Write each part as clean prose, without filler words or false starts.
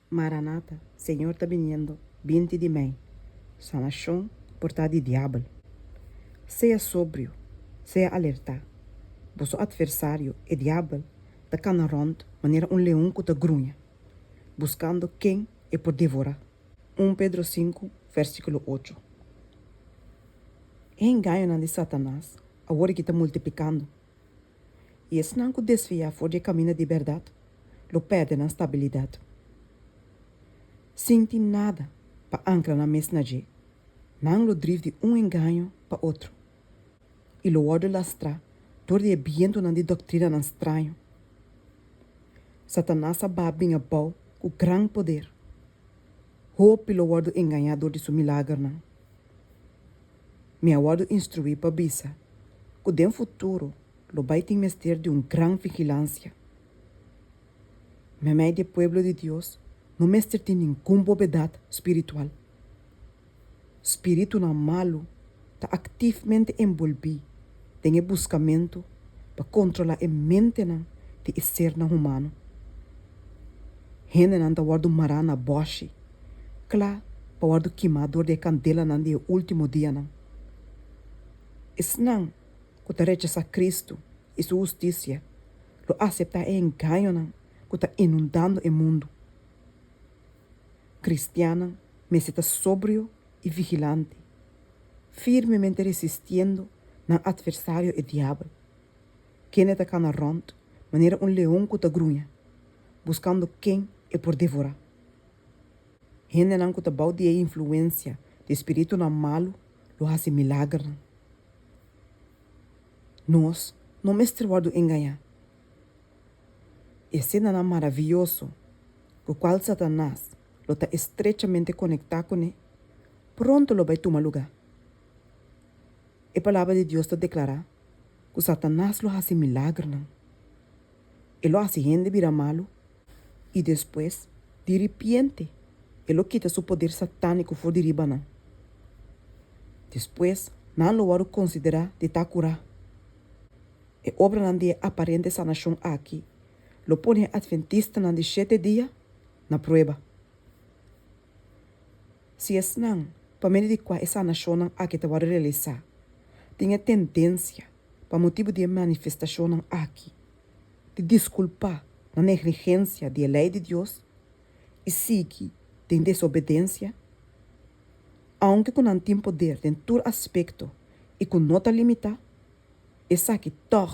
Maranata, Señor ta biniendo, 20 di mei. Sanashon por ta di diabel. Sea sobrio, sea alertá. Boso atversario, e diabel, ta kana rònt manera un leon ku ta gruña, buskando ken e por devorá. 1 Pedro 5, versíkulo 8. E engañonan di Satanas awor aki ta multiplikando. I esnan ku desviá for di e kaminda di bèrdat lo pèrdè nan stabilidat. Sin tin nada pa ankra nan mes na dje, nan lo drif di un engaño pa otro i lo wòrdu lastrá dor di e bientunan di doktrinanan straño. Satanas a baha bin abou ku gran poder. Hopi lo wòrdu engañá dor di su milagernan. Mi a wòrdu instruí pa bisa ku den futuro lo bai tin mester di un gran vigilansia. Meimei di e pueblo di Dios no mester tin ningun bobedat spiritual. Spiritunan malu ta aktivmente enbolbí den e buskamentu pa kontrolá e mentenan di e sernan humano. Hendenan ta wòrdu mará na bòshi, kla pa wòrdu kimá dor di e kandelanan di e último dianan. Esnan ku ta rechasá Kristu i su hustisia lo aseptá e engañonan ku ta inundando e mundu. Kristiannan mester ta sobrio i vigilante, firmemente resistiendo nan atversario e Diabel, kende ta kana rònt manera un leon ku ta gruña, buskando ken e por devorá. Hendenan ku ta bou di e influensia di spiritunan malu lo hasi milagernan. Nos no mester wòrdu engañá. E senanan maravioso ku kual Satanas lo ta estrechamente konektá kuné pronto lo bai tuma lugá. E Palabra di Dios ta deklará ku Satanas lo hasi milagernan. E lo hasi hende bira malu i despues diripiente e lo kita su poder satániko for di riba nan. Despues nan lo wòrdu konsiderá di ta kurá. E obranan di e aparente sanashon aki lo pone e atventistanan di shete dia na prueba. Si esnan pa medio di kua e sanashonnan aki ta wòrdu realisá tin e tendensia pa motibu di e manifestashonnan aki di diskulpá nan negligensia di e lei di Dios i sigui den desobedensia, ounke ku nan tin poder den tur aspekto i ku no ta limitá, esaki tòg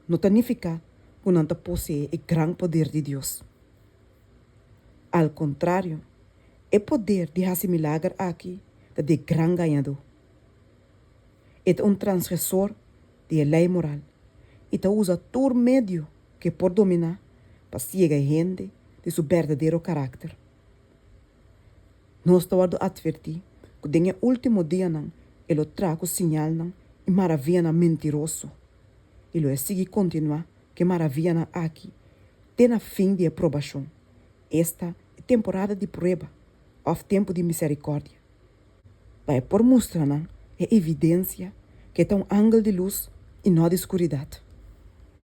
no ta nifiká ku nan ta poseé e gran poder di Dios. Al kontrario, e poder di hasi milager aki ta di e gran gañadó. E ta un transgresor di e lei moral i ta usa tur medio ku e por dominá pa siega e hende di su berdadero karakter. Nos ta wòrdu atvertí ku den e último dianan e lo traha ku siñalnan i maravianan mentiroso, i lo e sigui kontinuá ku e maravianan aki te na fin di e probashon, esta e temporada di prueba òf tempu di miserikòrdia. Pa e por mustra nan e evidensia ku e ta un angel di lus i no di skuridat.